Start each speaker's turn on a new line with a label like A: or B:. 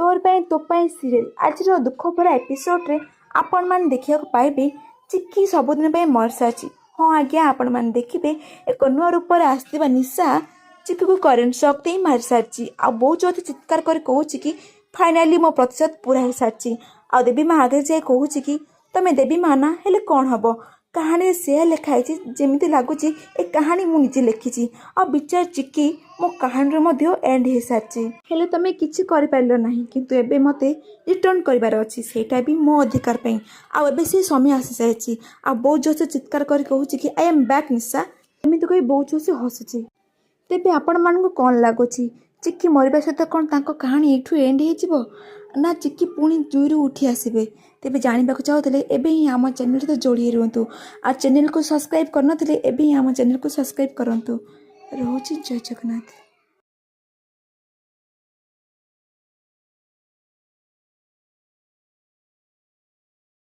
A: ତୋର ପାଇଁ ତୋ ପାଇଁ ସିରିଏଲ୍ ଆଜିର ଦୁଃଖ ଭରା ଏପିସୋଡ଼ରେ ଆପଣମାନେ ଦେଖିବାକୁ ପାଇବେ, ଚିକି ସବୁଦିନ ପାଇଁ ମରିସାରିଛି। ହଁ ଆଜ୍ଞା, ଆପଣମାନେ ଦେଖିବେ, ଏକ ନୂଆ ରୂପରେ ଆସିଥିବା ନିଶା ଚିକିକୁ କରେଣ୍ଟ ସକ୍ ଦେଇ ମାରିସାରିଛି। ଆଉ ବହୁତ ଜୋରରେ ଚିତ୍କାର କରି କହୁଛି କି ଫାଇନାଲି ମୋ ପ୍ରତିଶୋଧ ପୁରା ହେଇସାରିଛି। ଆଉ ଦେବୀ ମା ଆଗରେ ଯାଇ କହୁଛି କି ତମେ ଦେବୀ ମା ନା, ହେଲେ କ'ଣ ହବ, କାହାଣୀରେ ସେୟା ଲେଖା ହେଇଛି। ଯେମିତି ଲାଗୁଛି ଏ କାହାଣୀ ମୁଁ ନିଜେ ଲେଖିଛି। ଆଉ ବିଚାର ଚିକି ମୋ କାହାଣୀର ମଧ୍ୟ ଏଣ୍ଡ ହେଇସାରିଛି, ହେଲେ ତମେ କିଛି କରିପାରିଲ ନାହିଁ। କିନ୍ତୁ ଏବେ ମୋତେ ରିଟର୍ଣ୍ଣ କରିବାର ଅଛି, ସେଇଟା ବି ମୋ ଅଧିକାର ପାଇଁ। ଆଉ ଏବେ ସେ ସମୟ ଆସିସାରିଛି। ଆଉ ବହୁତ ଜୋରସେ ଚିତ୍କାର କରି କହୁଛି କି "I am back, Nisha." ଏମିତି କହି ବହୁତ ଜୋରସେ ହସୁଛି। ତେବେ ଆପଣମାନଙ୍କୁ କ'ଣ ଲାଗୁଛି, ଚିକି ମରିବା ସହିତ କ'ଣ ତାଙ୍କ କାହାଣୀ ଏଇଠୁ ଏଣ୍ଡ ହେଇଯିବ ନା ଚିକି ପୁଣି ଜୁଇରୁ ଉଠି ଆସିବେ? ତେବେ ଜାଣିବାକୁ ଚାହୁଁଥିଲେ ଏବେ ହିଁ ଆମ ଚ୍ୟାନେଲ୍ ସହିତ ଯୋଡ଼ି ହେଇ ରୁହନ୍ତୁ। ଆଉ ଚ୍ୟାନେଲକୁ ସବସ୍କ୍ରାଇବ୍ କରିନଥିଲେ ଏବେ ହିଁ ଆମ ଚ୍ୟାନେଲକୁ ସବସ୍କ୍ରାଇବ୍ କରନ୍ତୁ। ରହୁଛି, ଜୟ ଜଗନ୍ନାଥ।